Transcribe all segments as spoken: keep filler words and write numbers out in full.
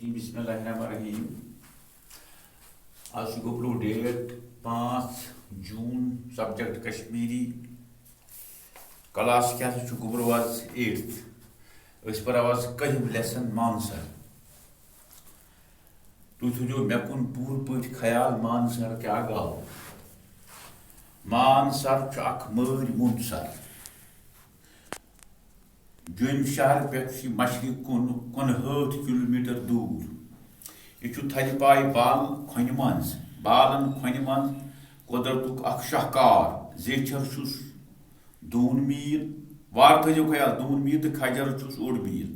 بسم اللہ الرحمن الرحیم۔ آز چھُ گوٚبرو ڈیٹ پانٛژھ جوٗن، سبجیکٹ کشمیری، کلاس کیٛاہ سا چھُ گوٚبرو آز ایٹتھ۔ أسۍ پرو آز کٔہِم لیسن مانسر۔ تُہۍ تھٲیزیو مےٚ کُن پوٗرٕ پٲٹھۍ خیال، مانسر کیٛاہ گوٚو۔ مانسر چھُ اکھ مٲرۍ موٚنٛد سر۔ جوٚمۍ شہرٕ پٮ۪ٹھ چھُ یہِ مشرق کُن کُنہٲٹھ کلومیٹر دوٗر۔ یہِ چھُ تھدِ پایہِ بالہٕ کھۄنہِ منٛز، بالن کھۄنہِ منٛز قۄدرتُک اکھ شاہکار۔ زیچھر چھُس دوٗن میٖل، وارٕ تھٲیزیو خیال، دوٗن میٖل تہٕ کھجر چھُس اوٚڑ میٖل۔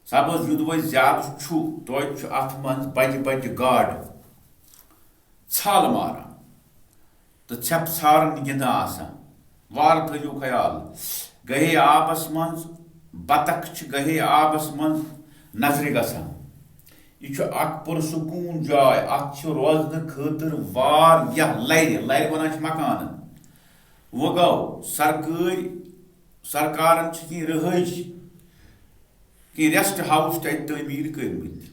سبز یوٚدوَے زیادٕ چھُ، توتہِ چھُ اتھ منٛز بجہِ بجہِ گاڈٕ ژھالہٕ ماران تہٕ ژھٮ۪پہٕ ژھارن گِنٛدان آسان۔ وارٕ تھٲیِو خیال، گہے آبس منٛز بطخ چھِ گہے آبس منٛز نظرِ گژھان۔ یہِ چھُ اکھ پُرسکوٗن جاے، اتھ چھِ روزنہٕ خٲطرٕ واریاہ لرِ، لرِ ونان چھِ مکانن۔ وۄنۍ گوٚو سرکٲرۍ، سرکارن چھِ کینٛہہ رہٲیشہِ، کینٛہہ ریسٹ ہاوُس تہِ اتہِ تعمیٖر کٔرمٕتۍ۔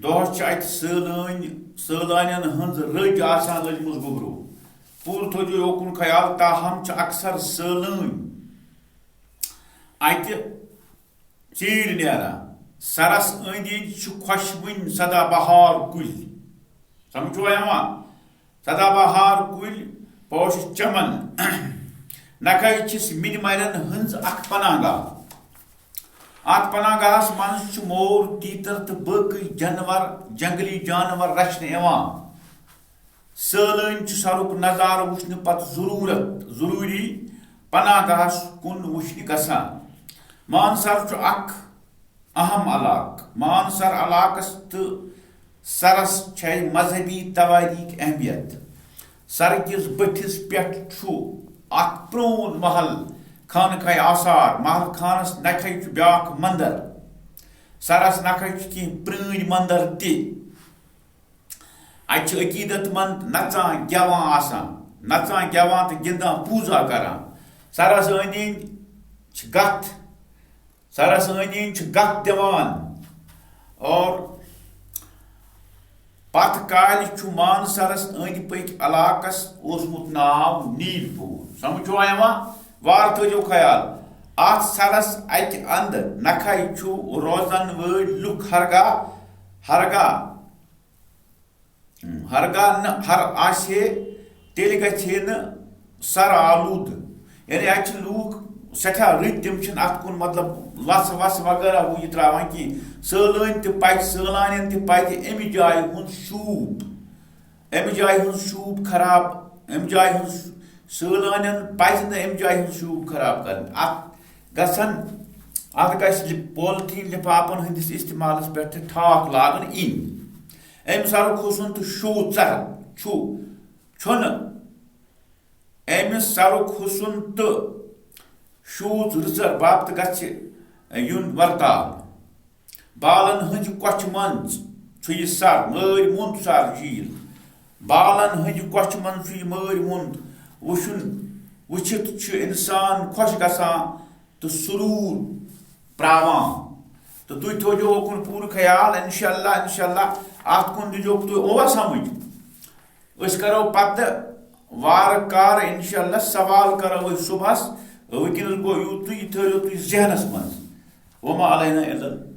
دۄہس چھِ اتہِ سٲلٲنۍ، سٲلانٮ۪ن ہٕنٛز رٔج آسان لٔجمٕژ گوٚبرو۔ پوٗرٕ تھٲوِو یوکُن خیال، تاہم چھِ اکثر سٲلٲنۍ اتہِ ژیٖرۍ نیران۔ سرس أنٛدۍ أنٛدۍ چھِ خۄشوٕنۍ سدا بہار کُلۍ۔ سمجھ چھُوا یِوان؟ سدا بہار کُلۍ، پوشہِ چمن۔ نکھے چھِس مِنہِ مرٮ۪ن ہٕنٛز اکھ پناہ گاہ۔ اتھ پناہ گاہس منٛز چھُ مور، تیتر تہٕ باقٕے جانور، جنگلی جانور رچھنہٕ یِوان۔ سٲلٲنۍ چھِ سرُک نظارٕ وٕچھنہٕ پتہٕ ضروٗرت، ضروٗری پناہ گاہس کُن وٕچھنہِ گژھان۔ مانسر چھُ اکھ اہم علاقہٕ۔ مانسر علاقس تہٕ سرس چھے مذہبی توٲریخ اہمیت۔ سرٕ کِس بٔٹھِس پٮ۪ٹھ چھُ اکھ پرٛون محل خانقاہ آثار۔ محل خانس نکھے چھُ بیٛاکھ مندر۔ سرس نکھے چھِ کینٛہہ پرٛٲنۍ مندر تہِ۔ اتہِ چھِ عقیدت مند نژان گٮ۪وان آسان، نژان گٮ۪وان تہٕ گِنٛدان پوٗزا کران۔ سرس أنٛدۍ أنٛدۍ چھِ گتھ، سرس أنٛدۍ أنٛدۍ چھِ گتھ دِوان۔ اور پتھ کالہِ چھُ مانسرس أنٛدۍ پٔکۍ علاقس اوسمُت ناو نیٖل پوٗر۔ سمجھ چھُوا یِوان؟ وارٕ تھٲیزیو خیال۔ اتھ سرس اکہِ اندٕ نکھے چھُ روزن وٲلۍ لُکھ ہرگاہ، ہرگاہ ہرگاہ نہٕ ہر آسہِ ہے، تیٚلہِ گژھِ ہے نہٕ سر آلوٗدٕ۔ یعنی اتہِ چھِ لوٗکھ سٮ۪ٹھاہ رٕتۍ، تِم چھِنہٕ اتھ کُن مطلب لژھ وژھ وغیرہ ہُہ یہِ تراوان کینٛہہ۔ سٲلٲنۍ تہِ پزِ، سٲلانٮ۪ن تہِ پزِ امہِ جایہِ ہُنٛد شوٗب، امہِ جایہِ ہُنٛد شوٗب خراب، امہِ جایہِ ہُنٛد سٲلانٮ۪ن پزِ نہٕ امہِ جایہِ ہُنٛد شوٗب خراب کرٕنۍ۔ اتھ گژھن، اتھ گژھِ لِ-، پالیتھیٖن لفافن ہٕنٛدِس استعمالس پٮ۪ٹھ تہِ ٹھاکھ لاگٕنۍ اِنۍ۔ أمۍ سرُک حُسن تہٕ شوٗژر چھُ، چھُنہٕ۔ أمۍ سرُک حُسن تہٕ شوٗژ رٕژر باپتہٕ گژھِ یُن ورتاونہٕ۔ بالن ہٕنٛزِ کۄچھِ منٛز چھُ یہِ سر، مٲرۍ موٚنٛد سر جھیٖل۔ بالن ہٕنٛزِ کۄچھِ منٛز چھُ یہِ مٲرۍ موٚنٛد وٕچھُن، وٕچھِتھ چھُ اِنسان خۄش گژھان تہٕ سرور پراوان۔ تہٕ تُہۍ تھٲوزیو اوکُن پوٗرٕ خیال، انشاءاللہ، انشاءاللہ، اتھ کُن دیٖزیو تُہۍ اور سمجھ۔ أسۍ کرو پتہٕ وارٕ کارٕ، انشاءاللہ، سوال کرو أسۍ صبحس۔ وٕنکیٚنس گوٚو یوٗتُے، یہِ تھٲوزیو تُہۍ ذہنس منٛز۔ وما علینا الا